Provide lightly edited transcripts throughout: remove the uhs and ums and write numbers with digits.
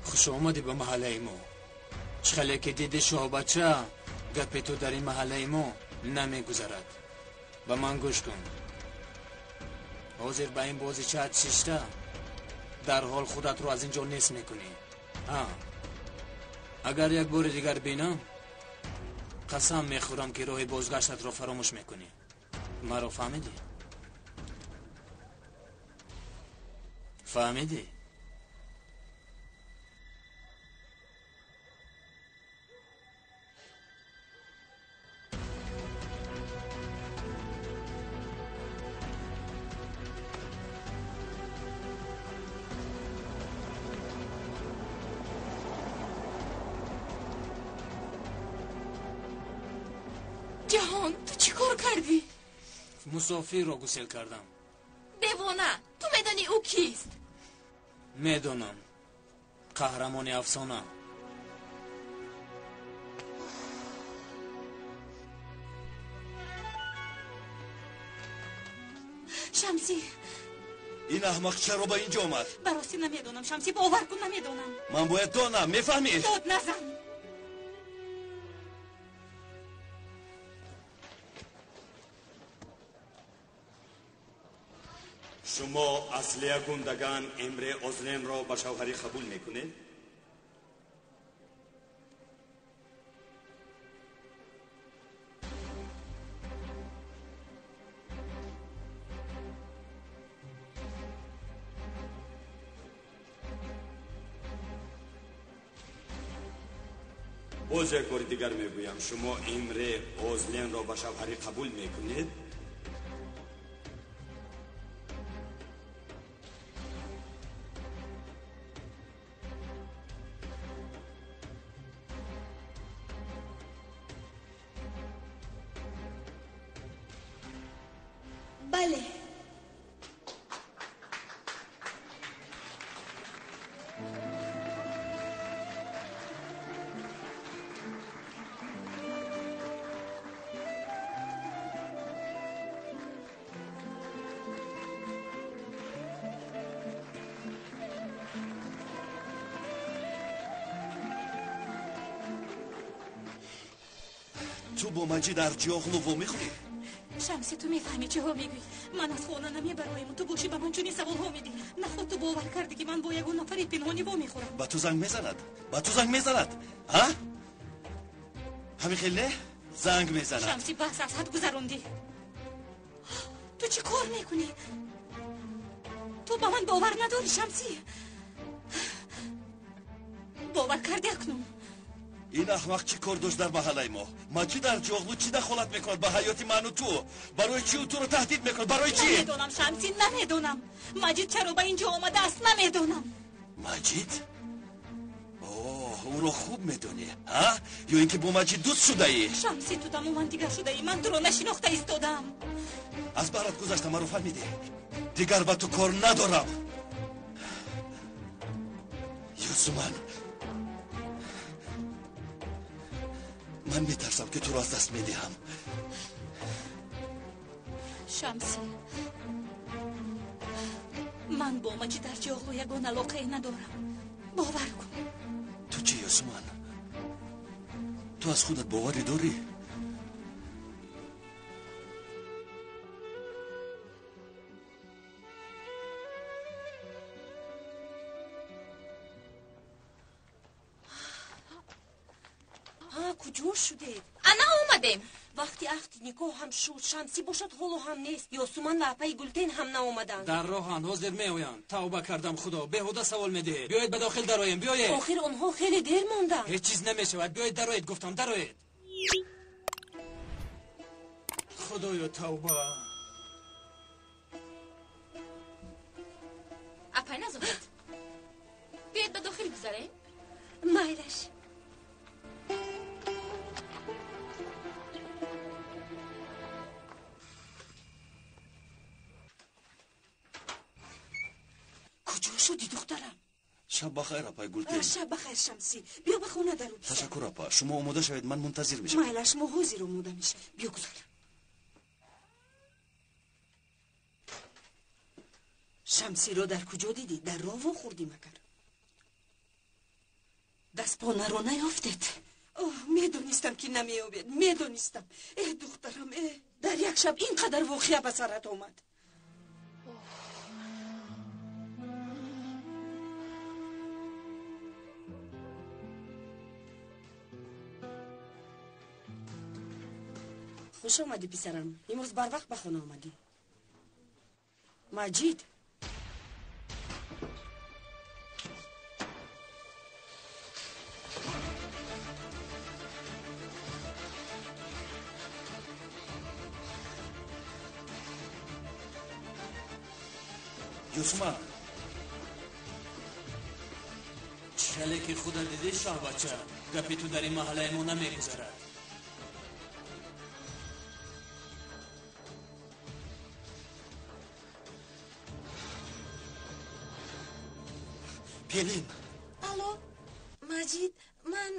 Хуш омадӣ ба маҳаллаи мо. Чӣ хеле ки диди шоҳбача, гапи ту дар ин маҳаллаи мо намегузарад. Ба ман гӯш кун. Ҳозир ба ин бозичаат шишта дарҳол худатро аз ин ҷо нест мекунӣ. Ҳа, агар як бори дигар бинам, қасам мехӯрам ки роҳи бозгаштатро фаромӯш мекунӣ. Маро фаҳмидӣ? Фаҳмидӣ? Ҷаҳон, ту чӣ кор кардӣ? Мусофирро гусел кардам. Девона, ту медонӣ ӯ кист? Медонам. Қаҳрамони афсона. Шамсӣ, ин аҳмақ чаро ба ин ҷо омад? Ба ростӣ намедонам, Шамсӣ, бовар кун, намедонам. Ман бояд донам, мефаҳмӣ? Дод назан. Шумо Аслия Гундаган Эмре Озленро ба шавҳарӣ қабул мекунед? Боз як бори дигар мегӯям, шумо Эмре Озленро ба шавҳарӣ қабул мекунед? Бале. Ту бо Маҷид Арҷиоғлу вомехӯрӣ? Шамсӣ, ту мефаҳмӣ чиҳо мегӯӣ? Ман аз хона намебароем, ту бошӣ ба ман чунин саволҳо медиҳӣ. Наход ту бовар кардӣ, ки ман бо ягон нафари пинҳонӣ вомехӯрам? Ба ту занг мезанад? Ба ту занг мезанад? Ҳа? Ҳамин хел не? Занг мезанад. Шамсӣ, баҳс аз ҳад гузарондӣ. Ту чӣ кор мекунӣ? Ту ба ман бовар надорӣ, Шамсӣ. Бовар кардӣ акнун? Ин аҳмақ чӣ кор дошт дар маҳаллаи мо? Маҷид Арҷиоғлу чӣ дахолат мекунад ба ҳаёти ману ту? Барои чӣ ӯ туро таҳдид мекунад? Барои чӣ? Намедонам, Шамсӣ, намедонам. Маҷид чаро ба ин ҷо омадааст, намедонам. Маҷид? Оҳ, ӯро хуб медонӣ, ҳа? Ё ин ки бо Маҷид дӯст шудаӣ? Шамсӣ, ту тамоман дигар шудаӣ. Ман туро нашинохта истодаам. Аз баҳрат гузашта, маро фаҳмидӣ? Дигар ба ту кор надорам. Юсуман, ман метарсам, ки туро аз даст медиҳам. Шамсӣ, ман бо Маҷид Арҷиоғлу ягон алоқае надорам. Бовар кун. Ту чӣ, Юсуман? Ту аз худат боварӣ дорӣ? Куҷо шудед? Ана омадем. Вақти ахти никоҳ ҳам шуд, Шамсӣ бошад ҳоло ҳам нест. Ёсуман ва апаи Гултен ҳам наомаданд. Дар роҳанд, ҳозир меоянд. Тавба кардам, худо, беҳуда савол медиҳед. Биёед ба дохил дароем, биёед. Охир онҳо хеле дер монданд. Ҳеҷ чиз намешавад, биёед дароед, гуфтам, дароед. Худоё, тавба. Апай Назоҳат, биёед ба дохил гузарем. Майлаш. Куҷо шудӣ, духтарам? Шаб бахайр, апай Гултен. Шаб бахайр, Шамсӣ. Биё ба хона даро бизан. Ташаккур, апа. Шумо омода шавед, ман мунтазир мешавам. Майлаш, мо ҳозир омода мешавем. Биё гузар. Шамсиро дар куҷо дидӣ? Дар роҳ вохӯрдӣ магар? Мутаассифона наёфтед. Оҳ, медонистам ки намеёбед, медонистам. Э, духтарам, э, дар як шаб ин қадар воқеа ба сарат омад. Хуш омадӣ, писарам. Имрӯз барвақт ба хона омадӣ. Маҷид. Юсма. Чале ки худа дидӣ, шоҳбача, гапи ту дар ин маҳаллаи мо намегузарад. Пелин. Алло, Маҷид, ман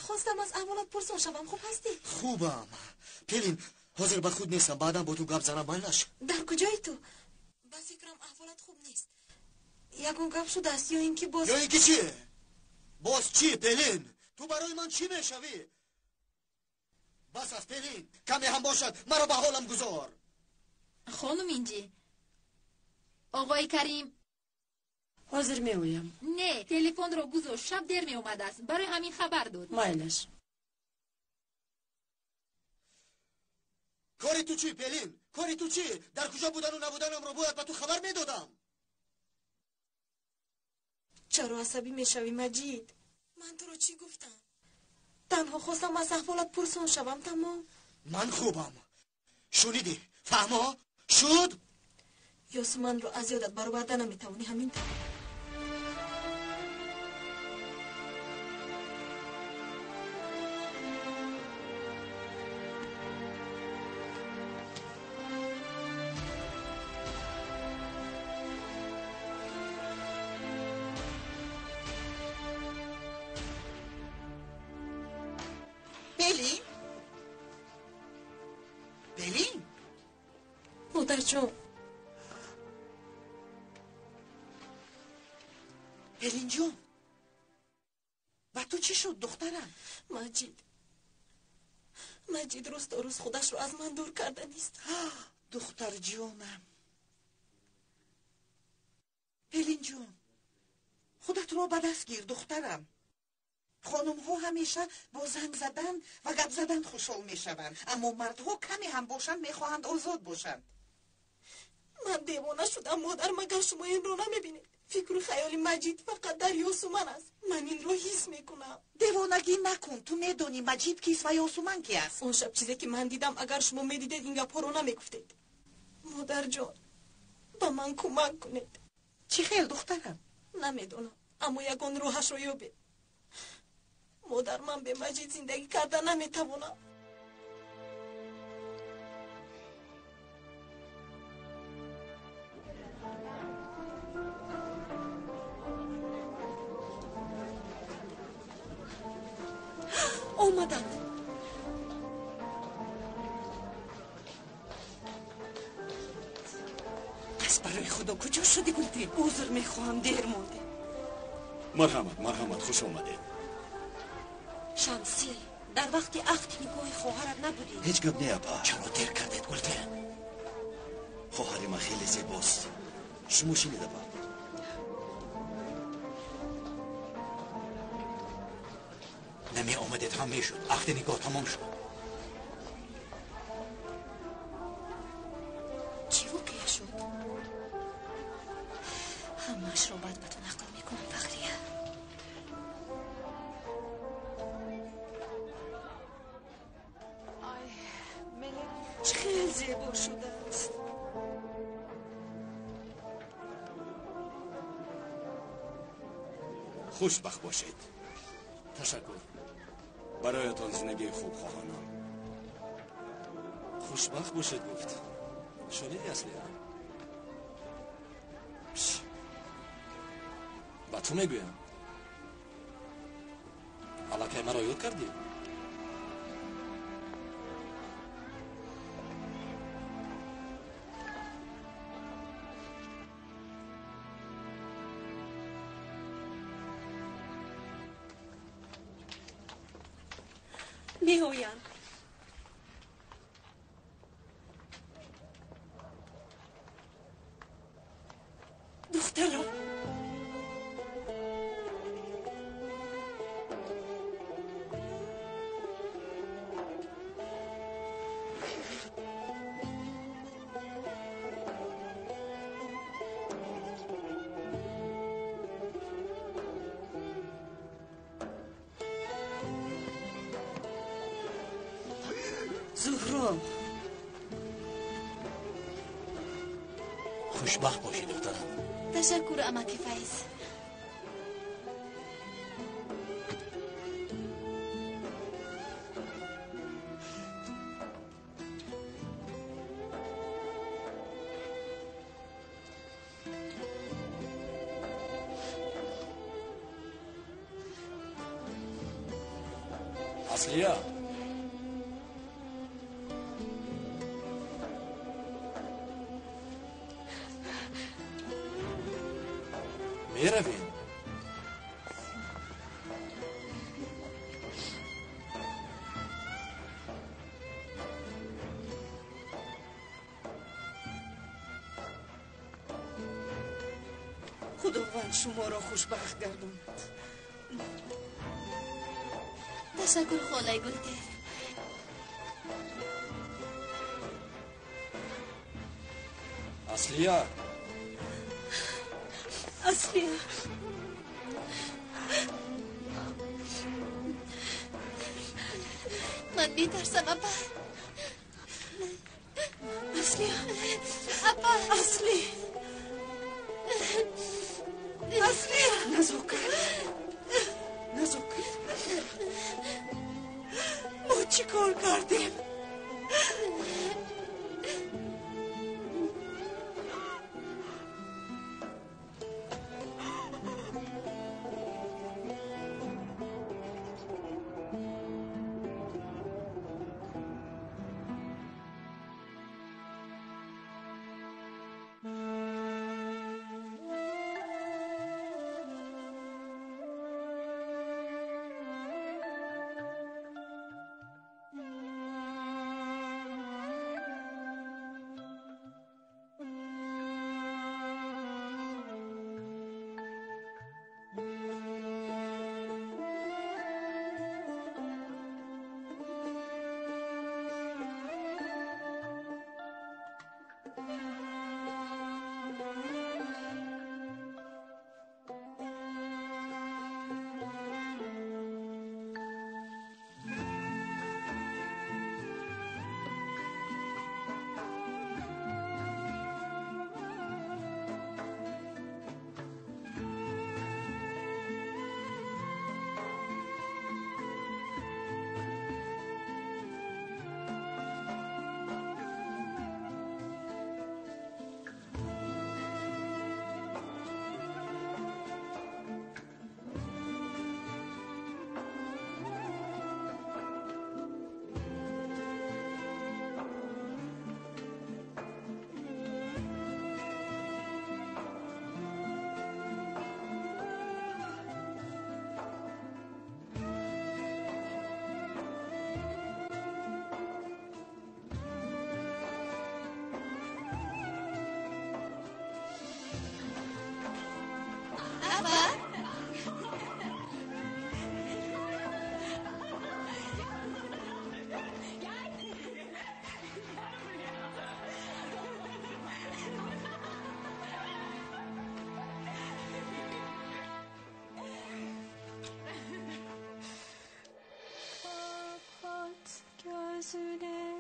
хостам аз аҳволат пурсон шавам. Хуб ҳастӣ? Хубам. Пелин, ҳозир ба худ нестам, баъдан бо ту гап занам, майлаш? Дар куҷои ту? Ба фикрам аҳволат хуб нест. Ягон гап шудааст ё ин ки боз... Ё ин ки чӣ? Боз чӣ, Пелин? Ту барои ман чӣ мешавӣ? Бас аст, Пелин, каме ҳам бошад, маро ба ҳолам гузор. Хонум Инҷи, оғои Карим. Ҳозир меоям. Не, телефонро гузошт, шаб дер меомадааст. Барои ҳамин хабар дод. Майлаш. Кори ту чӣ, Пелин? Кори ту чӣ? Дар куҷо будану набуданамро бояд ба ту хабар медодам. Чаро асабӣ мешавӣ, Маҷид? Ман туро чӣ гуфтам? Танҳо хостам аз аҳволат пурсон шавам, тамом. Ман хубам. Шунидӣ? Фаҳмо? Шуд? Ёсуманро аз ёдат бароварда наметавонӣ, ҳамин тавр. Пелин? Пелин? Модарҷон. Пелинҷон, ба ту чӣ шуд, духтарам? Маҷид. Маҷид рӯз то рӯз худашро аз ман дур карданист. Духтарҷонам. Пелинҷон, худатро ба даст гир, духтарам. Хонумҳо ҳамеша бо занг задан ва гап задан хушҳол мешаванд, аммо мардҳо каме ҳам бошанд мехоҳанд озод бошанд. Ман девона шудам, модар, магар шумо инро намебинед? Фикру хаёли Маҷид фақат дар Ёсуман аст. Ман инро ҳис мекунам. Девонагӣ накун, ту медонӣ Маҷид кист ва Ёсуман ки аст. Он шаб чизе ки ман дидам, агар шумо медидед, ин гапҳоро намегуфтед. Модарҷон, ба ман кӯмак кунед. Чӣ хел, духтарам? Намедонам, аммо ягон роҳашро ёбед. Модар, ман бе Маҷид зиндагӣ карда наметавонам. Омаданд. Аз барои худо куҷо шудӣ, Гултин? Узр мехоҳам, дер мондем. Марҳамат, марҳамат, хуш омадед. Шамсӣ, дар вақти ақди никоҳи хоҳарат набудӣ? Ҳеҷ гап не, апа. Чаро дер кардед, Гултин? Хоҳари ман хеле зебост. Шумо шинед, апа. Намеомадед ҳам мешуд. Ақди никоҳ тамом шуд. Чӣ воқеа шуд? Ҳамаашро баъд ба ту нақл мекунам, Фахрия. Чӣ хел зебо шудааст. Хушбахт бошед. Ташаккур. Бароятон зиндагии хуб хоҳонам. Хушбахт бошед гуфт. Шунидӣ, Аслия? Ба ту мегӯям. Аллакай маро ёд кардӣ? Меоянд. Духтарам. Зуҳро. Хушбахт бошӣ, духтарам. Ташаккур, амаки Файз. Аслия. Меравем. Худованд шуморо хушбахт гардонад. Ташаккур, холаи Гултер. Аслия. Аслия. Ман метарсам, апа. Аслия. Апа. Асли. Аслия. Назокат. Назокат. Мо чӣ кор кардем?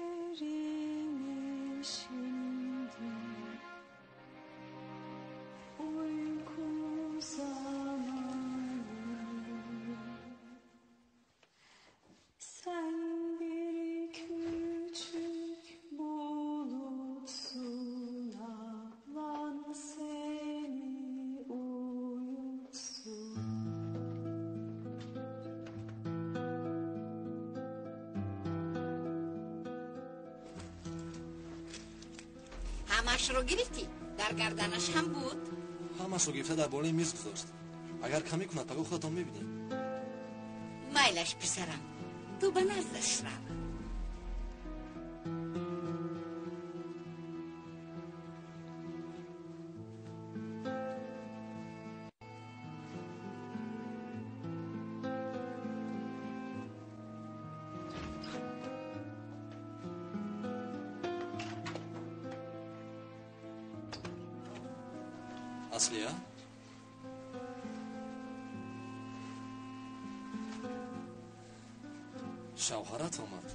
Gözlerini şimdi uyku zamanı. Sen bir küçük bulutsun, ablan seni uyutsun. Ҳамашро гирифтӣ? Дар гарданаш ҳам буд? Ҳамашро гирифта дар болои миз гузошт. Агар камӣ кунад, паго худатон мебинед. Майлаш, писарам. Ту ба наздаш рав. Аслия? Шавҳарат омад.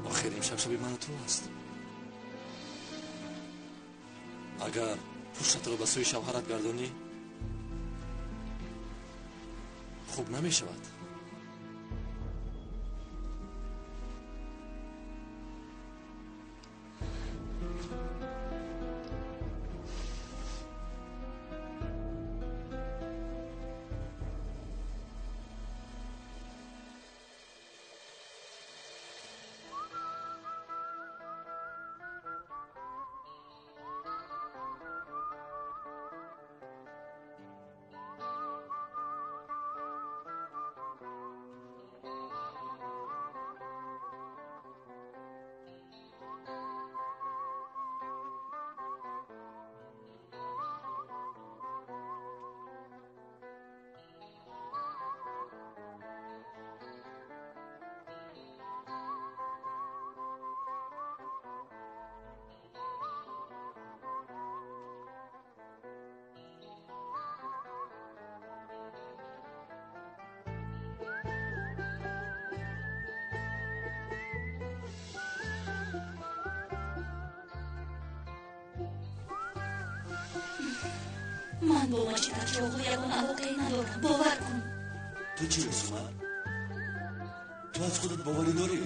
Охир имшаб шаби ману ту аст. Агар пуштатро ба сӯи шавҳарат гардонӣ, хуб намешавад. Ман бо Маҷид Арҷиоғлу ягон алоқае надорам, бовар кун. Ту чӣ, Ёсуман? Ту аз худат боварӣ дорӣ?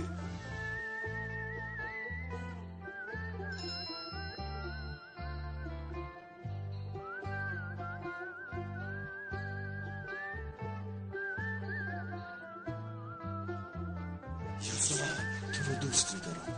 Ёсуман, туро дӯст медорам.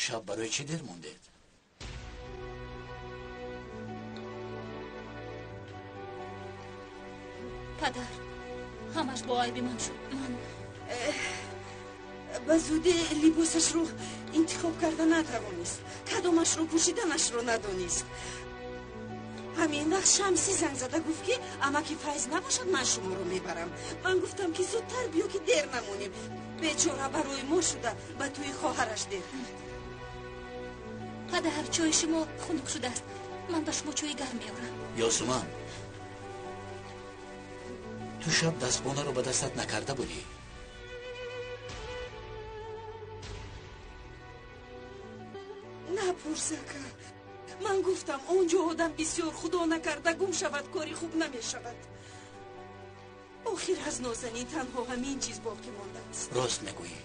Шаб барои чӣ дер мондед? Падар, ҳамаш бо айби ман шуд. Ман ба зудӣ либосашро интихоб карда натавонист, кадомашро пӯшиданашро надонист. Ҳамин вақт Шамсӣ занг зада гуфт, ки амаки Файз набошад, ман шуморо мебарам. Ман гуфтам, ки зудтар биё, ки дер намонем. Бечора барои мо шуда ба тӯи хоҳараш дер кард. Падар, чойи шумо хунук шудааст. Ман ба шумо чойи гарм меорам. Ёсуман, ту шаб дастбонаро ба дастат накарда будӣ? Напурс, ака. Ман гуфтам, он ҷо одам бисёр, худо накарда гум шавад, кори хуб намешавад. Охир аз Нозанин танҳо ҳамин чиз боқӣ мондааст. Рост мегӯӣ.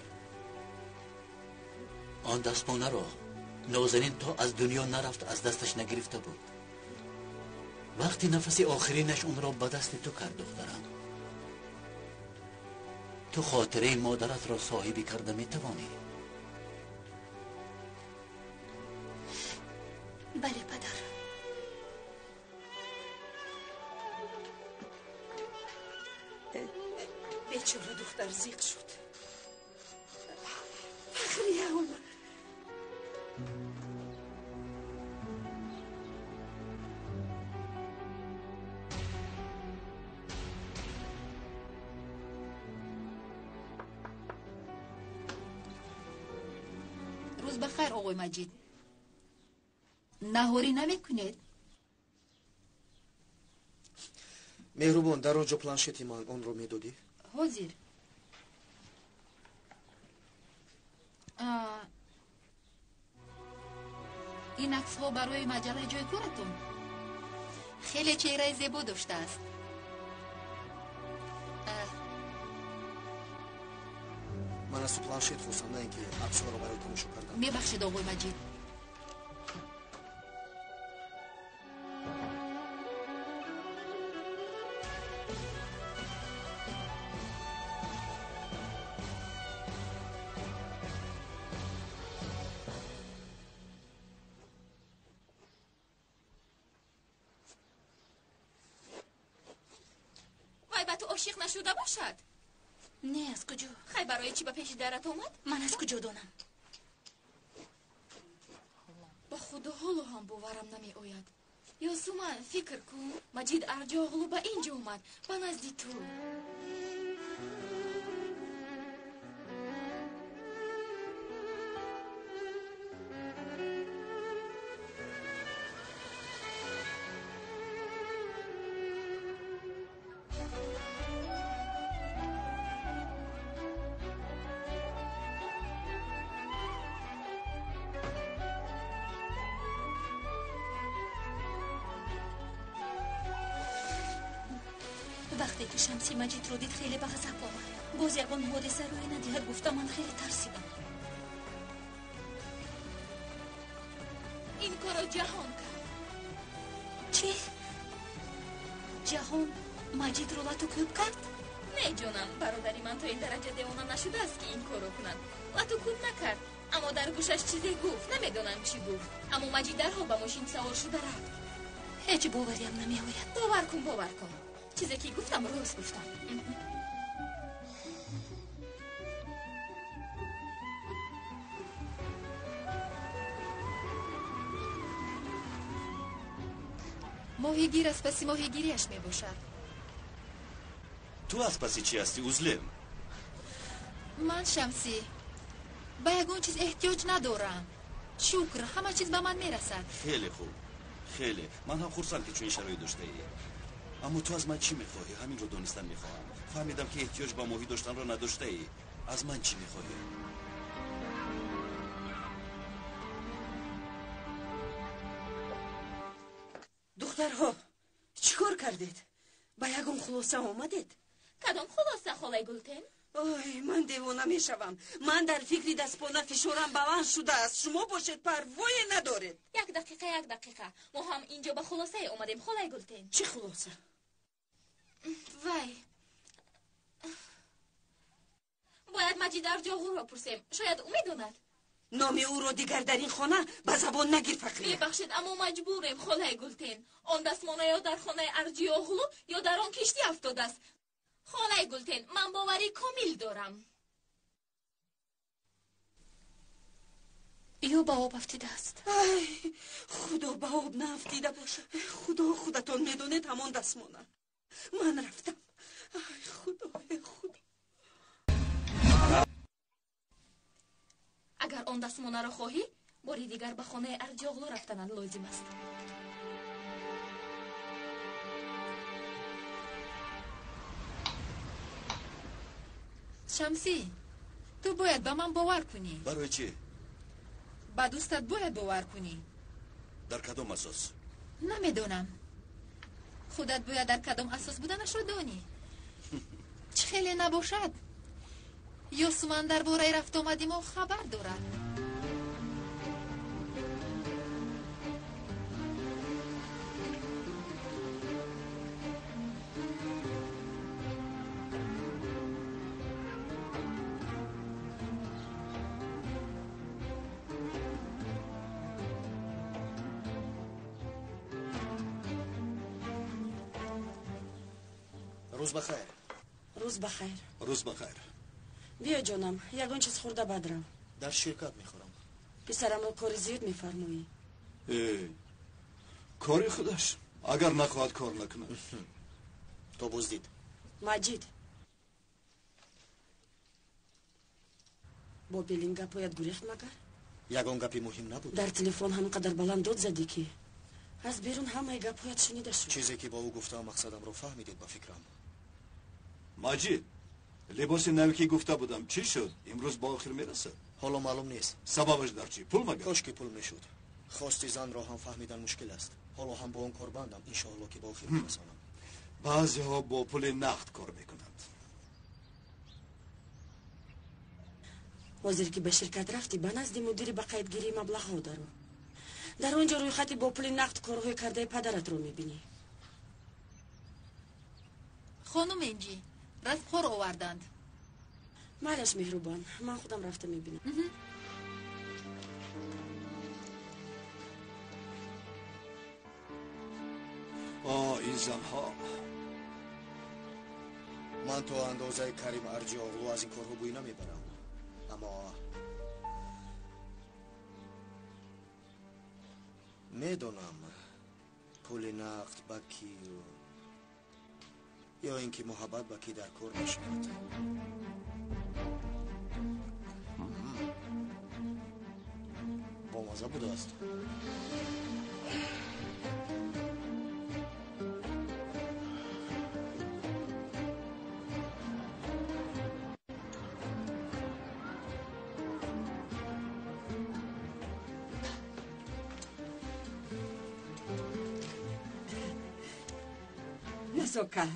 Он дастпонаро Нозанин то аз дунё нарафт аз дасташ нагирифта буд. Вақти нафаси охиринаш онро ба дасти ту кард, духтарам. Ту хотираи модаратро соҳибӣ карда метавонӣ. Бале, падар. Бечора духтар зиқ шуд. Фахрия омад. Рӯз ба хайр, оғои Маҷид. Наҳорӣ намекунед? Меҳрубон, дар он ҷо планшети ман, онро медодӣ? Ҳозир. Ин аксҳо барои маҷаллаи ҷои коратон? Хеле чеҳраи зебо доштааст. Ман аз ту планшет хостам, на ин ки аксҳоро барои тамошо кардам. Мебахшед, оғои Маҷид. Вай ба ту ошиқ нашуда бошад? Не, аз куҷо? Хай, барои чӣ ба пеши дарат омад? Ман аз куҷо донам? Ба худо ҳоло ҳам боварам намеояд. Ёсуман, фикр кун, Маҷид Арҷоғлу ба ин ҷо омад, ба назди ту. Вақте ки Шамси Маҷидро дид, хеле ба ғазаб омад. Боз ягон ҳодиса рӯй надиҳад, гуфта ман хеле тарсидам. Ин корро Ҷаҳон кард. Чӣ? Ҷаҳон Маҷидро лату кӯб кард? Не, ҷонам, бародари ман то ин дараҷа девона нашудааст, ки ин корро кунад. Лату кӯб накард, аммо дар гӯшаш чизе гуфт. Намедонам чӣ гуфт, аммо Маҷид дарҳол ба мошин савор шуда рафт. Ҳеҷ бовариам намеояд. Бовар кун, бовар кун. Чизе ки гуфтам, рост гуфтам. Моҳигир аз паси моҳигириаш мебошад. Ту аз паси чӣ ҳастӣ, Узлем? Ман, Шамсӣ, ба ягон чиз эҳтиёҷ надорам. Шукр, ҳама чиз ба ман мерасад. Хеле хуб, хеле. Ман ҳам хурсанд, ки чунин шароит доштаӣ. Аммо ту аз ман чӣ мехоҳӣ? Ҳаминро донистан мехоҳам. Фаҳмидам, ки эҳтиёҷ ба моҳӣ доштанро надоштаӣ. Аз ман чӣ мехоҳӣ? Духтарҳо, чӣ кор кардед? Ба ягон хулоса омадед? Кадом хулоса, холаи Гултен? Ой, ман девона мешавам. Ман дар фикри дастпона фишорам баланд шудааст. Шумо бошед, парвое надоред. Як дақиқа, як дақиқа. Мо ҳам инҷо ба хулосае омадем, холаи Гултен. Чӣ хулоса? Вай, бояд Маҷид Арҷоғлуро пурсем. Шояд ӯ медонад. Номи ӯро дигар дар ин хона ба забон нагир, Фахрия. Мебахшед, аммо маҷбурем, холаи Гултен. Он дастмона ё дар хонаи Арҷиоғлу, ё дар он киштӣ афтодааст. Холаи Гултен, ман боварӣ комил дорам. Ё ба об афтидааст. Ай, худо, ба об наафтида бошад. Худо, худатон медонед, ҳамон дастмона. Ман рафтам. Ай, худо, эй худо. Агар он дастмонаро хоҳӣ, бори дигар ба хонаи Арҷоғлу рафтанат лозим аст. Шамсӣ, ту бояд ба ман бовар кунӣ. Барои чӣ? Ба дӯстат бояд бовар кунӣ. Дар кадом асос? Намедонам. Худат бояд дар кадом асос буданашро донӣ. Чӣ хеле набошад, Ёсуман дар бораи рафтуомади мо хабар дорад. Рӯз бахайр. Рӯз бахайр. Рӯз бахайр. Биё ҷонам, ягон чиз хӯрда баъд рав. Дар ширкат мехӯрам. Писарамро кори зиёд мефармоӣ. Кори худаш. Агар нахоҳад кор накунад. То боздид. Маҷид. Бо Пелин гапҳоят гурехт магар? Ягон гапи муҳим набуд. Дар телефон ҳам қадар баланд дод задӣ ки аз берун ҳамаи гапҳоят шунида шуд. Чизе ки бо ӯ гуфтаам мақсадамро фаҳмидед ба фикрам. Маҷид, либоси наве ки гуфта будам чӣ шуд? Имрӯз ба охир мерасад? Ҳоло маълум нест. Сабабаш дар чӣ? Пул магар? Кош ки пул мешуд. Хости занро ҳам фаҳмидан мушкил аст. Ҳоло ҳам бо он корбандам. Иншоалло ки ба охир мерасонам. Баъзеҳо бо пули нақд кор мекунанд. Ҳозир ки ба ширкат рафтӣ, ба назди мудири ба қайдгирии маблағҳо даро. Дар он ҷо рӯйхати бо пули нақд корҳои кардаи падаратро мебинӣ. Хонум Энҷи, расмхор оварданд. Майлаш, меҳрубон, ман худам рафта мебинам. О, ин занҳо. Ман то андозаи Карим Арҷиоғлу аз ин корҳо бӯй намебарам. Аммо медонам пули нақд ба кию ё ин ки муҳаббат ба кӣ дар кор мешавад. Бомаза будааст. Назокат,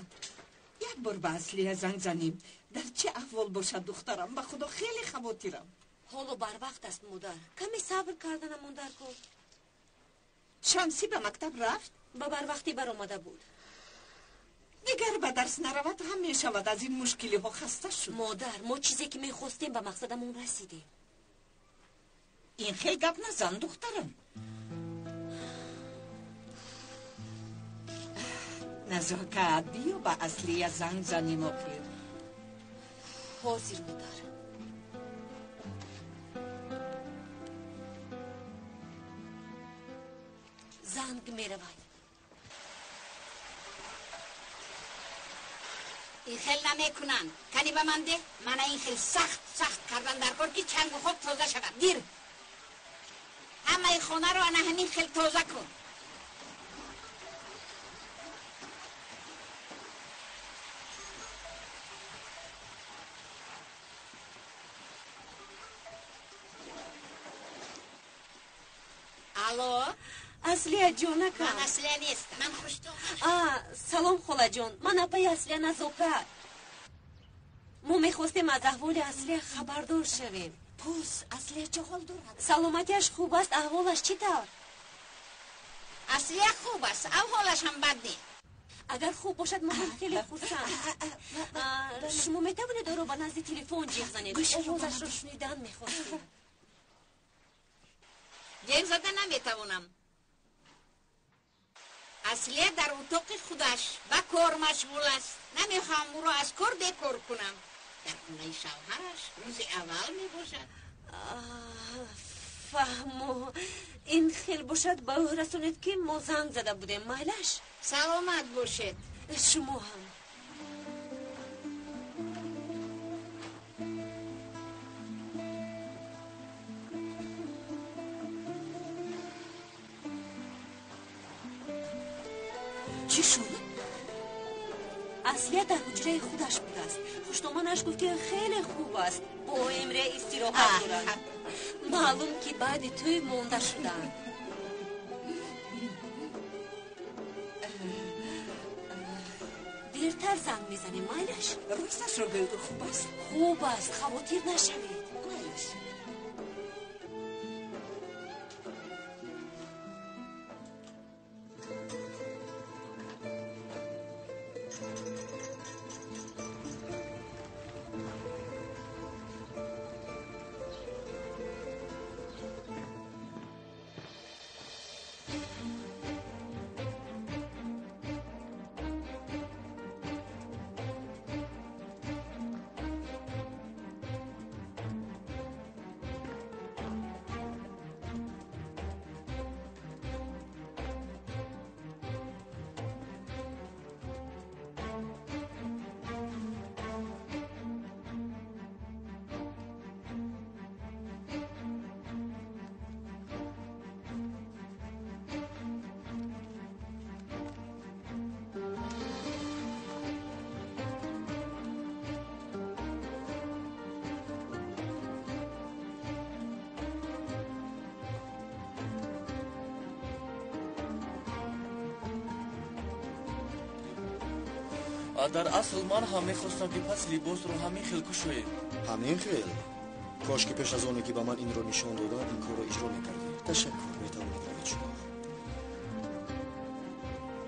як бор ба Аслия занг занем. Дар чӣ аҳвол бошад духтарам? Ба худо хеле хавотирам. Ҳоло барвақт аст, модар. Каме сабр карданамон дар кор. Шамсӣ ба мактаб рафт? Ба барвақтӣ баромада буд. Дигар ба дарс наравад ҳам мешавад. Аз ин мушкилиҳо хаста шуд. Модар, мо чизе ки мехостем ба мақсадамон расидем. Ин хел гап назан, духтарам. Назокат, биё ба Аслия занг занем охир. Ҳозир, модар. Занг меравад. Ин хел намекунанд. Кани ба ман деҳ, мана ин хел сахт сахт кардан дар кор ки чангу хок тоза шавад. Гир. Ҳамаи хонаро ана ҳамин хел тоза кун. Алло? Аслия ҷонака. Ман Аслия нестам. Ман Хуштон. Салом холаҷон. Ман апаи Аслия Назокат. Мо мехостем аз аҳволи Аслия хабардор шавем. Пурс, Аслия чӣ ҳол дорад? Саломатиаш хуб аст, аҳволаш чӣ тавр? Аслия хуб аст, аҳволаш ҳам бад нест. Агар хуб бошад, мо ҳам хеле хурсанд. Шумо метавонед ӯро ба назди телефон ҷиғ занед? Овозашро шунидан мехостем. Ҷеғ зада наметавонам. Аслия дар утоқи худаш ба кор машғул аст. Намехоҳам ӯро аз кор бекор кунам. Дар хонаи шавҳараш рӯзи аввал мебошад. Фаҳмо, ин хел бошад ба ӯ расонед ки мо занг зада будем. Майлаш? Саломат бошед. Шумо ҳам. Чӣ шуд? Аслия дар ҳуҷраи худаш будааст. Хуштоманаш гуфт ки хеле хуб аст. Бо Эмре истироҳат дорад. Маълум ки баъди тӯй монда шуданд. Дертар занг мезанем, майлаш? Росташро гӯй, ӯ хуб аст? Хуб аст, хавотир нашавед. Майлаш. Дар асл ман ҳам мехостам, ки пас либосро ҳамин хел кушоем. Ҳамин хел? Кош ки пеш аз оне ки ба ман инро нишон дода, ин корро иҷро мекардӣ. Ташаккур, метавонед равед шумо.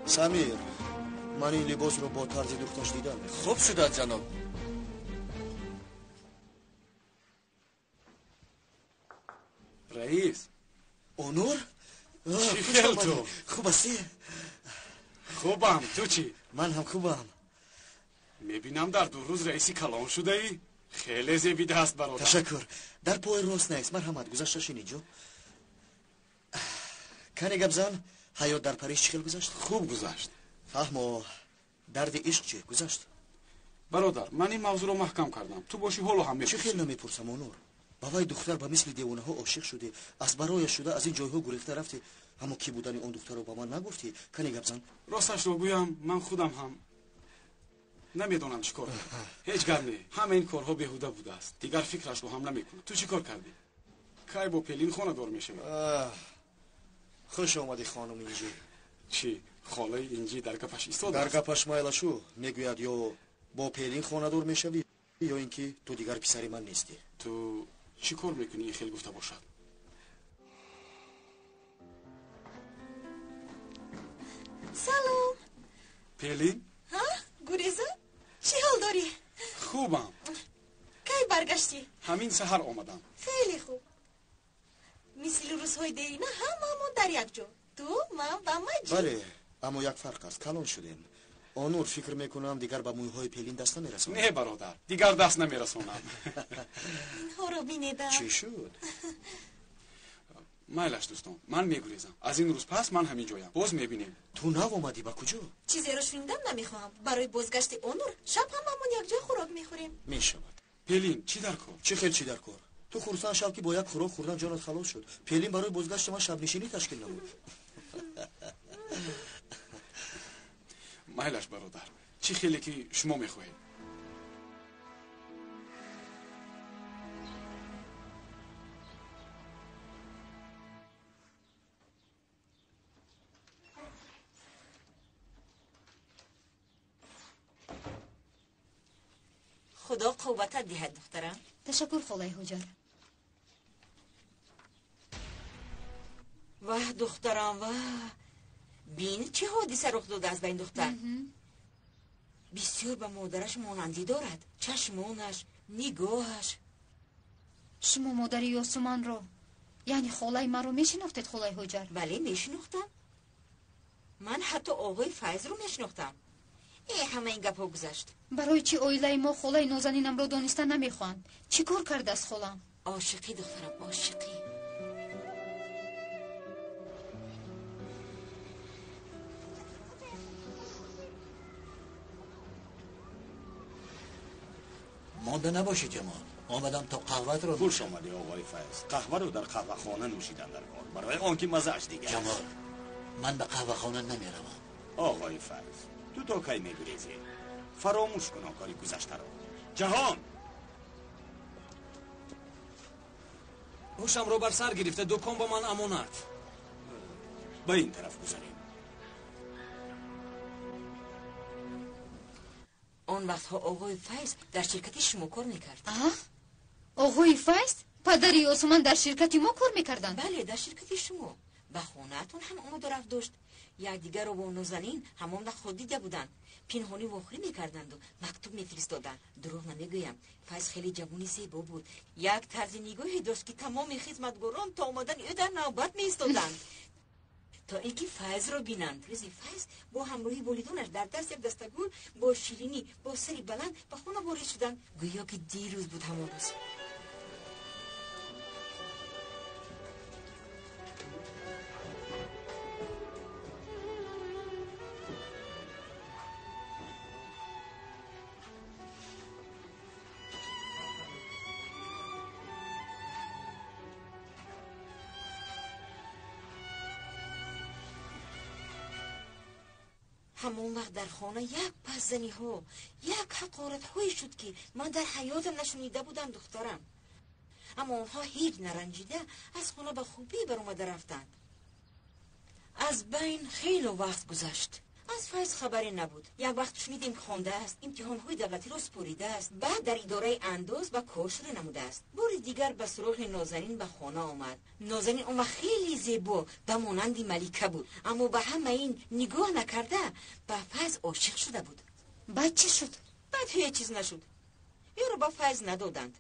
Самир, ман ин либосро бо тарзи духташ дидан мехоҳам. Хуб шудад, ҷаноб. Раис. Онур? Чӣ хел ту? Хуб ҳастӣ? Хубам, ту чӣ? Ман ҳам хубам. Мебинам дар 2 рӯз раиси калон шудаӣ. Хеле зебида аст, бародар. Ташаккур. Дар пои рост нест. Марҳамат, гузашта шин инҷо. Кане гап зан, ҳаёт дар Париж чӣ хел гузашт? Хуб гузашт. Фаҳмо, дарди ишқ чӣ гузашт? Бародар, ман ин мавзӯъро маҳкам кардам. Ту бошӣ ҳоло ҳам мепурсӣ. Чӣ хел намепурсам, Онур? Ба вай духтар ба мисли девонаҳо ошиқ шудӣ, аз барояш шуда аз ин ҷойҳо гурехта рафтӣ. Аммо кӣ будани он духтарро ба ман нагуфтӣ? Кане гап зан. Росташро гӯям, ман худам ҳам намедонам чӣ кор кардам. Ҳеҷ гап не, ҳама ин корҳо беҳуда будааст. Дигар фикрашро ҳам намекунам. Ту чӣ кор кардӣ? Кай бо Пелин хонадор мешавӣ? Хуш омадӣ, хонум Инҷӣ. Чӣ? Холаи Инҷӣ дар гапаш истодааст? Дар гапаш майлашу мегӯяд, ё бо Пелин хонадор мешавӣ, ё ин ки ту дигар писари ман нестӣ. Ту чӣ кор мекунӣ, ин хел гуфта бошад? Салом. Пелин? Ҳа, Гуреза? Чӣ ҳол дорӣ? Хубам. Кай баргаштӣ? Ҳамин саҳар омадам. Хеле хуб. Мисли рӯзҳои дерина ҳамаамон дар як ҷо. Ту, ман ва Маҷид. Бале, аммо як фарқ аст. Калон шудем. Онур, фикр мекунам, дигар ба мӯйҳои Пелин даст намерасонам. Не, бародар, дигар даст намерасонам. Инҳоро бинедам. Чӣ шуд? Майлаш, дӯстон, ман мегурезам. Аз ин рӯз пас ман ҳамин ҷоям. Боз мебинем. Ту нав омадӣ, ба куҷо? Чизеро шунидан намехоҳам. Барои бозгашти Онур шаб ҳамамон якҷо хӯрок мехӯрем. Мешавад. Пелин, чӣ дар кор? Чӣ хел чӣ дар кор? Ту хурсанд шав, ки бо як хӯрок хӯрдан ҷонат халос шуд. Пелин барои бозгашти ман шабнишинӣ ташкил намуд. Майлаш, бародар, чӣ хеле ки шумо мехоҳед. Худо қувватат диҳад, духтарам. Ташаккур, холаи Ҳоҷар. Ваҳ, духтарам, ваҳ. Бин, чӣ ҳодиса рух додааст ба ин духтар. Бисёр ба модараш монандӣ дорад. Чашмонаш, нигоҳаш. Шумо модари Ёсуманро, яъне холаи маро мешинохтед, холаи Ҳоҷар? Бале, мешинохтам. Ман ҳатто оғои Файзро мешинохтам. Ҳама ин гапҳо гузашт. Барои чӣ оилаи мо холаи нозанинамро дониста намехоҳанд? Чӣ кор кардааст холам? Ошиқӣ, духтарам, ошиқӣ. Монда набошӣ, Ҷамол. Омадам то қаҳватро. Хуш омадӣ, оғои Файз. Қаҳваро дар қаҳвахона нӯшидан дар кор, барои он ки маззааш дигар. Ҷамол, ман ба қаҳвахона намеравам. Оғои Файз, ту то кай мегурезӣ? Фаромӯш кун он кори гузаштаро. Ҷаҳон! Ҳушамро бар сар гирифта, дукон ба ман амонат. Ба ин тараф гузарем. Он вақтҳо оғои Файз дар ширкати шумо кор мекард. Оғои Файз? Падари Ёсуман дар ширкати мо кор мекарданд? Бале, дар ширкати шумо. Ба хонаатон ҳам омаду рафт дошт. Якдигарро бо Нозанин ҳамон вақт худ дида буданд. Пинҳонӣ вохӯрӣ мекарданду мактуб мефиристоданд. Дурӯғ намегӯям, Файз хеле ҷавони зебо буд. Як тарзи нигоҳе дошт, ки тамоми хизматгорон то омадани ӯ дар навбат меистоданд, то ин ки Файзро бинанд. Рӯзи Файз бо ҳамроҳи волидонаш дар даст як дастагул бо ширинӣ бо сари баланд ба хона ворид шуданд. Гӯё ки дирӯз буд ҳамон рӯз. Ҳамон вақт дар хона як пасзаниҳо, як ҳақоратҳое шуд, ки ман дар ҳаётам нашунида будам, духтарам. Аммо онҳо ҳеҷ наранҷида аз хона ба хубӣ баромада рафтанд. Аз байн хело вақт гузашт. Аз Файз хабаре набуд. Як вақт шунидем, хондааст, имтиҳонҳои давлатиро супоридааст, баъд дар идораи андоз ба кор шурӯъ намудааст. Бори дигар ба суроғи Нозанин ба хона омад. Нозанин он вақт хеле зебо ба монанди малика буд, аммо ба ҳама ин нигоҳ накарда ба Файз ошиқ шуда буд. Баъд чӣ шуд? Баъд ҳеҷ чиз нашуд. Ӯро ба Файз надоданд.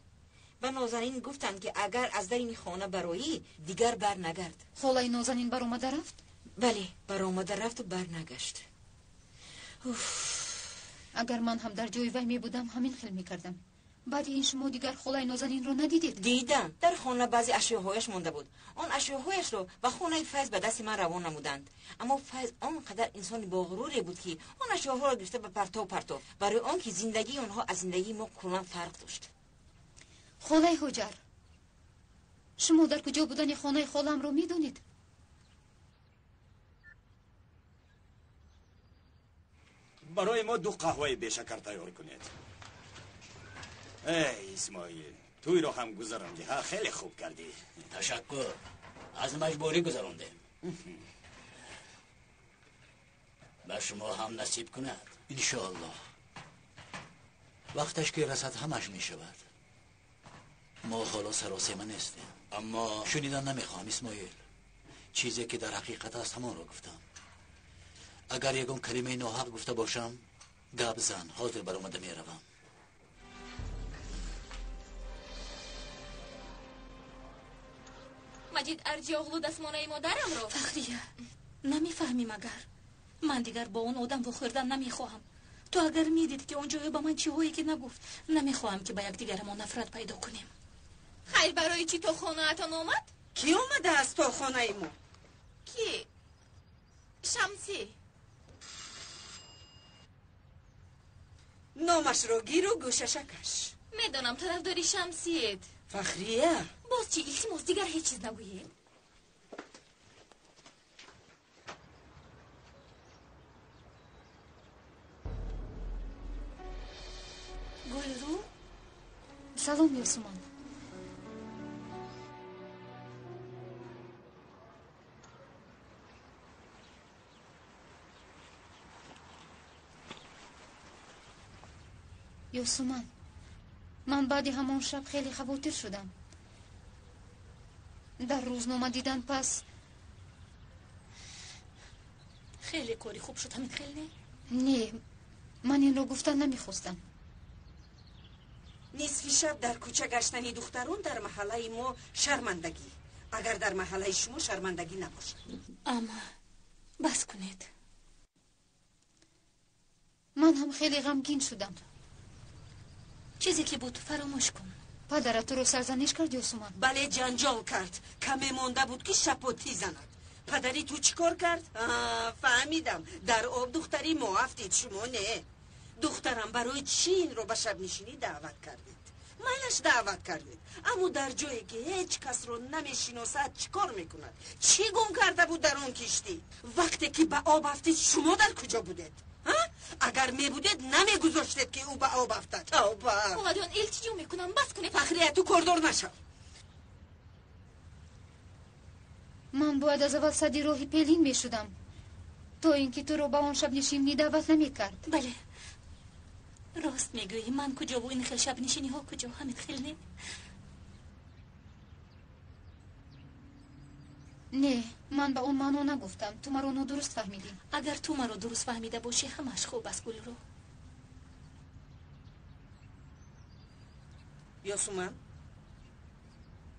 Ба Нозанин гуфтанд, ки агар аз дари ин хона бароӣ, дигар барнагард. Холаи Нозанин баромада рафт? Бале, баромада рафту барнагашт. Агар ман ҳам дар ҷои вай мебудам, ҳамин хел мекардам. Баъди ин шумо дигар холаи Нозанинро надидед? Дидам. Дар хона баъзе ашёҳояш монда буд. Он ашёҳояшро ба хонаи Файз ба дасти ман равон намуданд. Аммо Файз он қадар инсони боғуруре буд, ки он ашёҳоро гирифта ба партов партов, барои он ки зиндагии онҳо аз зиндагии мо куллан фарқ дошт. Холаи Ҳоҷар, шумо дар куҷо будани хонаи холаамро медонед? Барои мо ду қаҳваи бешакар тайёр кунед. Эй Исмоил, тӯйро ҳам гузарондӣ, ҳа? Хеле хуб кардӣ. Ташаккур, аз маҷбурӣ гузарондем. Ба шумо ҳам насиб кунад, иншоаллоҳ. Вақташ ки расад, ҳамаш мешавад. Мо ҳоло саросема нестем. Аммо шунидан намехоҳам, Исмоил. Чизе ки дар ҳақиқат аст, ҳамонро гуфтам. Агар ягон калимаи ноҳақ гуфта бошам, гап зан, ҳозир баромада меравам. Маҷид Арҷиоғлу дастмонаи модарамро. Фахрия, намефаҳмӣ магар? Ман дигар бо он одам вохӯрдан намехоҳам. Ту агар медидӣ, ки он ҷое ба ман чиҳое ки нагуфт, намехоҳам, ки ба якдигарамон нафрат пайдо кунем. Хайр, барои чӣ то хонаатон омад? Кӣ омадааст то хонаи мо? Кӣ? Шамсӣ. Номашро гиру гӯшаша каш. Медонам, тарафдори Шамсиед. Фахрия. Боз чӣ? Илтимос, дигар ҳеҷ чиз нагӯед. Гулрӯ? Салом, Ёсуман. Ёсуман, ман баъди ҳамон шаб хеле хавотир шудам. Дар рӯзнома дидан пас хеле кори хуб шуд, ҳамин хел не? Не, ман инро гуфтан намехостам. Нисфи шаб дар кӯча гаштани духтарон дар маҳаллаи мо шармандагӣ. Агар дар маҳаллаи шумо шармандагӣ набошад. Ама бас кунед. Ман ҳам хеле ғамгин шудам. Чизе ки буд, фаромӯш кун. Падарат туро сарзаниш кард, Ёсуман? Бале, ҷанҷол кард. Каме монда буд, ки шапотӣ занад. Падари ту чӣ кор кард? Фаҳмидам, дар об духтари мо афтид, шумо не. Духтарам, барои чӣ инро ба шабнишинӣ даъват кардед? Майлаш, даъват кардед, аммо дар ҷое ки ҳеҷ касро намешиносад, чӣ кор мекунад? Чӣ гум карда буд дар он киштӣ? Вақте ки ба об афтид, шумо дар куҷо будед? Агар мебудед, намегузоштед, ки ӯ ба об афтад. Тавба! Холаҷон, илтиҷо мекунам, бас кунед. Фахрия, ту кордор нашав. Ман бояд аз аввал садди роҳи Пелин мешудам, то ин ки туро ба он шабнишинӣ даъват намекард. Бале, Рост мегӯӣ, ман куҷову ин хел шабнишиниҳо куҷо, ҳамин хел не? Не, ман ба он маъно нагуфтам. Ту маро нодуруст фаҳмидӣ. Агар ту маро дуруст фаҳмида бошӣ, ҳамааш хуб аст, Гулрӯ. Ёсуман,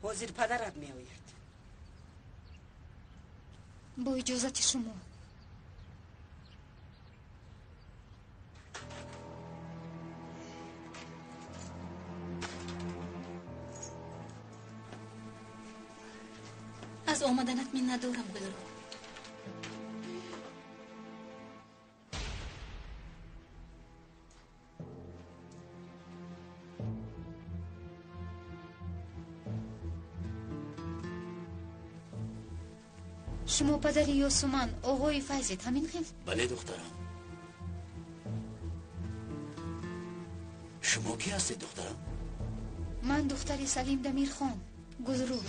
ҳозир падарат меояд. Бо иҷозати шумо. Аз омаданат миннатдорам, Гулрӯ. Шумо падари Ёсуман, оғои Файзед, ҳамин хел? Бале, духтарам. Шумо кӣ ҳастед, духтарам? Ман духтари Салим Дамирхон, Гулрӯ.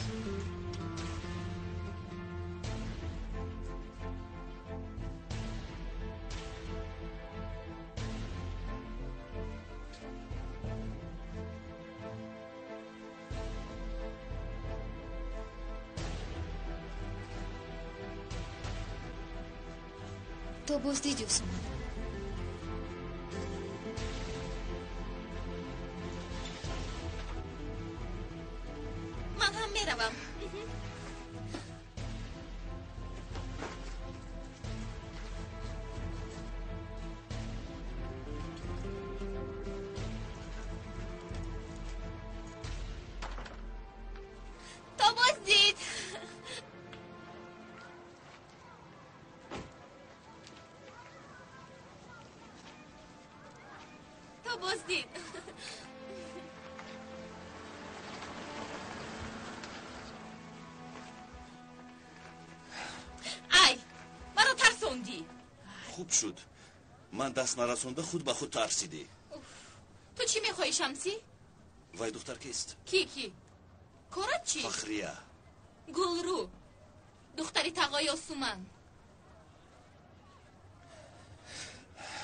То боздид, Ёсуман. Ман ҳам меравам. То боздид. Боздид. Ай, маро тарсондӣ. Хуб шуд. Ман даст нарасонда худ ба худ тарсидӣ. Ту чӣ мехоҳӣ, Шамсӣ? Вай духтар кист? Кӣ, кӣ? Корат чӣ? Фахрия. Гулрӯ, духтари тағои Ёсуман.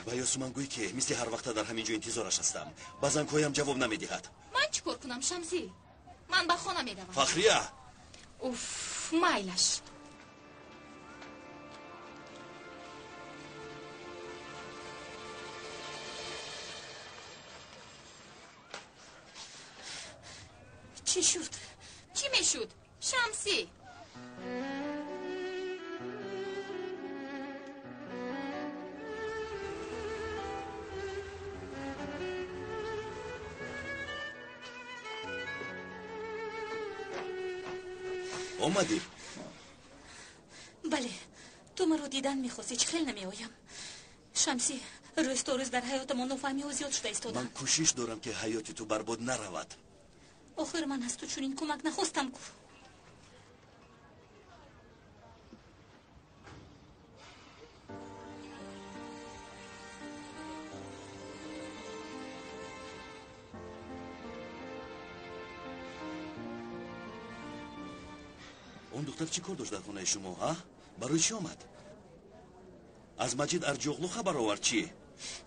Ба Ёсуман гӯй, ки мисли ҳар вақта дар ҳамин ҷо интизораш ҳастам. Ба зангҳоям ҷавоб намедиҳад. Ман чӣ кор кунам, Шамсӣ? Ман ба хона меравам. Фахрия! Уф, майлаш. Чӣ шуд? Чӣ мешуд? Шамсӣ! Омадӣ? Бале, ту маро дидан мехостӣ, чӣ хел намеоям? Шамсӣ, рӯз то рӯз дар ҳаётамон нофаҳмиҳо зиёд шуда истодаанд. Ман кӯшиш дорам, ки ҳаёти ту барбод наравад. Охир ман аз ту чунин кӯмак нахостам ку. Он духтар чӣ кор дошт дар хонаи шумо, ҳа? Барои чӣ омад? Аз Маҷид Арҷоғлу хабар овард чӣ?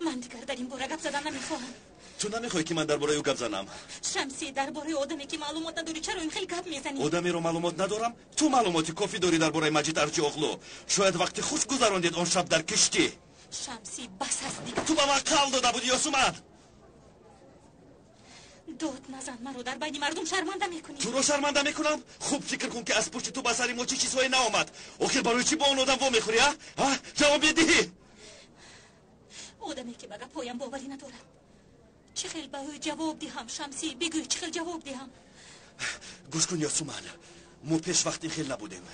Ман дигар дар ин бора гап задан намехоҳам. Ту намехоҳӣ, ки ман дар бораи ӯ гап занам? Шамсӣ, дар бораи одаме, ки маълумот надорӣ, чаро ин хел гап мезанӣ? Одамеро маълумот надорам? Ту маълумоти кофӣ дорӣ дар бораи Маҷид Арҷоғлу. Шояд вақти хуш гузарондед он шаб дар киштӣ. Шамсӣ, бас аст дигар. Ту ба ман қавл дода будӣ, Ёсуман. Дод назан, маро дар байни мардум шарманда мекунӣ. Туро шарманда мекунам? Хуб фикр кун, ки аз пушти ту ба сари мо чӣ чизҳое наомад. Охир барои чӣ бо он одам вомехӯрӣ, а? А? Ҷавоб медиҳӣ? Одаме, ки ба гапҳоям боварӣ надорад. Чӣ хел ба ӯ ҷавоб диҳам, Шамсӣ? Бигӯй, чӣ хел ҷавоб диҳам? Гӯш кун, Ёсуман, мо пеш вақт ин хел набудем.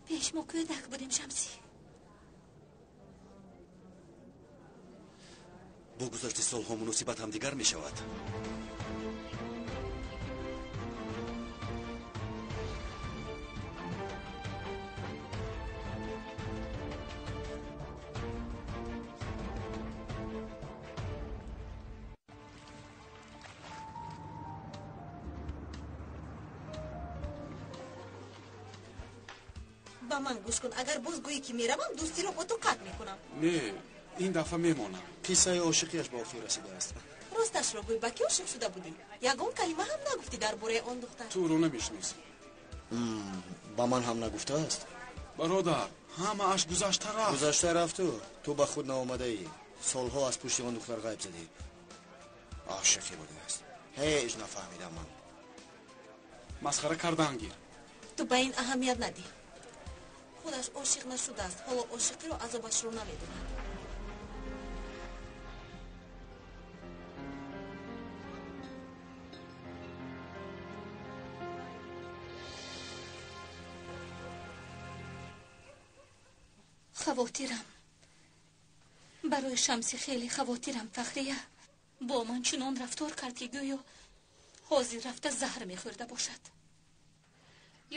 Пеш мо кӯдак будем, Шамсӣ. Бо гузашти солҳо муносибат ҳамдигар мешавад. Ба ман гӯш кун, агар боз гӯӣ, ки меравам, дӯстиро бо ту қатъ мекунам. Не, Ин дафъа мемонам. Қиссаи ошиқиаш ба охир расидааст. Росташро гӯй, ба кӣ ошиқ шуда будӣ? Ягон калима ҳам нагуфтӣ дар бораи он духтар. Ту ӯро намешиносӣ. Ба ман ҳам нагуфтааст. Бародар, ҳамааш гузашта рафт. Гузашта рафту ту ба худ наомадаӣ. Солҳо аз пушти он духтар ғайб задӣ. Ошиқӣ будааст. Ҳеҷ нафаҳмидам ман. Масхара кардан гир. Ту ба ин аҳамият надиҳ. Худаш ошиқ нашудааст, ҳоло ошиқиро азобашро намедонад. Хавотирам. Барои Шамсӣ хеле хавотирам, Фахрия. Бо ман чунон рафтор кард, ки гӯё ҳозир рафта заҳр мехӯрда бошад.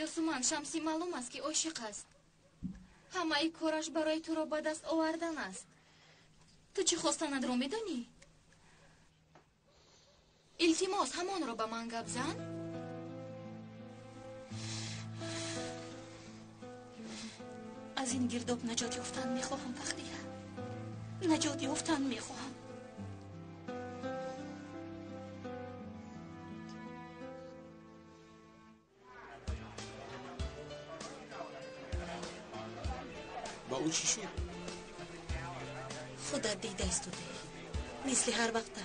Ёсуман, Шамсӣ маълум аст, ки ошиқ аст. Ҳамаи кораш барои туро ба даст овардан аст. Ту чӣ хостанадро медонӣ? Илтимос, ҳамонро ба ман гап зан. Аз ин гирдоб наҷот ёфтан мехоҳам, Фахрия. Наҷот ёфтан мехоҳам. Ба ӯ чӣ шуд? Худат дида истодаӣ. Мисли ҳар вақта.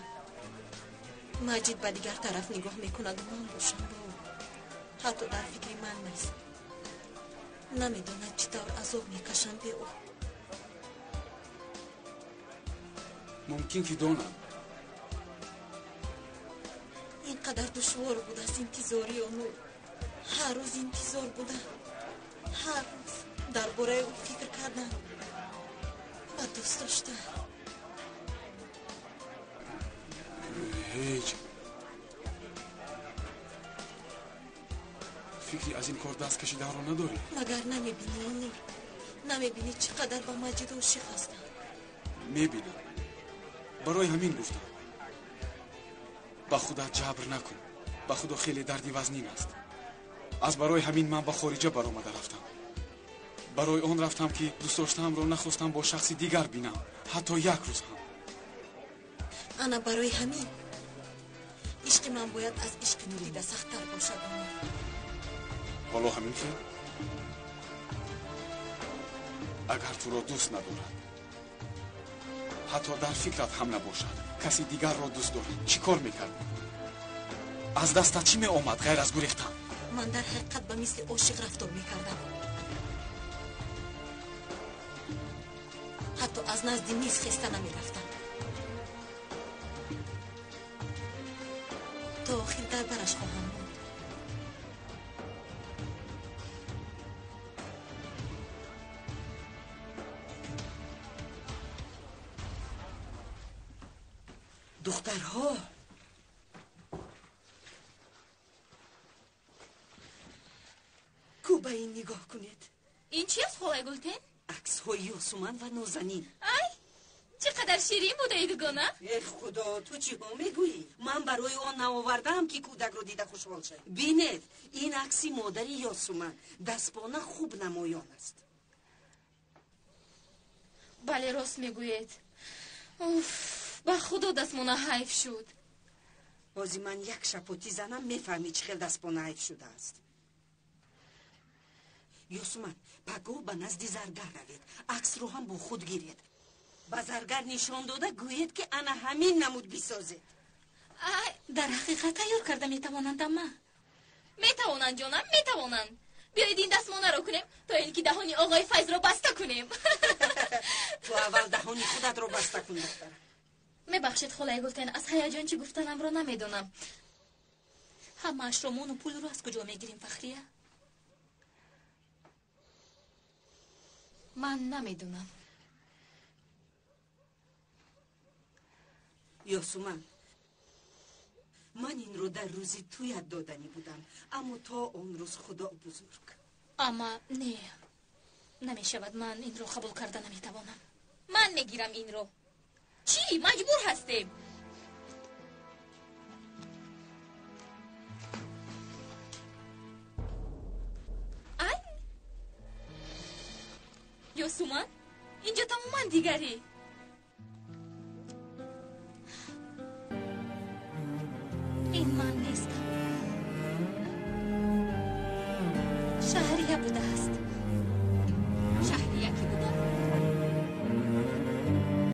Маҷид ба дигар тараф нигоҳ мекунаду ман бошам ба ӯ. Ҳатто дар фикри ман нест. Намедонад чӣ тавр азоб мекашам бе ӯ. Мумкин ки донад. Ин қадар душвор будааст интизории онӯ. Ҳар рӯз интизор будам. Ҳар рӯз дар бораи ӯ фикр кардан ва дӯст доштан. Ҳеҷ фикри аз ин кор даст кашиданро надорӣ? Магар намебинӣ, Онур? Намебинӣ чӣ қадар ба Маҷид ошиқ ҳастам? Мебинам. Барои ҳамин гуфтам. Ба худат ҷабр накун. Ба худо хеле дарди вазнин аст. Аз барои ҳамин ман ба хориҷа баромада рафтам. Барои он рафтам, ки дӯстдоштаамро нахостам бо шахси дигар бинам, ҳатто як рӯз ҳам. Ана барои ҳамин ишқи ман бояд аз ишқи ту дида сахттар бошад. Ҳоло ҳамин хел? Агар туро дӯст надорад, ҳатто дар фикрат ҳам набошад, каси дигарро дӯст дорад, чӣ кор мекардӣ? Аз дастат чӣ меомад ғайр аз гурехтан? Ман дар ҳақиқат ба мисли ошиқ рафтор мекардам. Ҳатто аз назди миз хеста намерафтам. То охир дар бараш хоҳам монд. Духтарҳо, ку ба ин нигоҳ кунед. Ин чи аст, холаи Гултен? Аксҳои Ёсуман ва Нозанин. Ай, чӣ қадар ширин будаи дугона. Э худо, ту чиҳо мегӯӣ? Ман барои он наовардаам, ки кӯдакро дида хушҳол шавӣ. Бинед, ин акси модари Ёсуман дастпона хуб намоён аст. Бале, рост мегӯед. Уф, ба худо дастмона ҳайф шуд. Ҳозир ман як шапотӣ занам, мефаҳмӣ чӣ хел дастпона ҳайф шудааст. Ёсуман, пагоҳ ба назди заргар равед, аксро ҳам бо худ гиред. Ба заргар нишон дода гӯед, ки ана ҳамин намуд бисозед. Дар ҳақиқат тайёр карда метавонанд, амма? Метавонанд, ҷонам, метавонанд. Биёед ин дастмонаро кунем, то ин ки даҳони оғои Файзро баста кунем. Ту аввал даҳони худатро баста кун, духтарам. Мебахшед, холаи Гултен, аз ҳаяҷон чӣ гуфтанамро намедонам. Ҳамаашро мону пулро аз куҷо мегирем, Фахрия? Ман намедонам. Ёсуман, ман инро дар рӯзи туят доданӣ будам, аммо то он рӯз худо бузург. Амма не, намешавад, ман инро қабул карда наметавонам. Ман мегирам инро. Чӣ? Маҷбур ҳастем. Ай? Ёсуман, инҷо тамоман дигарӣ. Шаҳри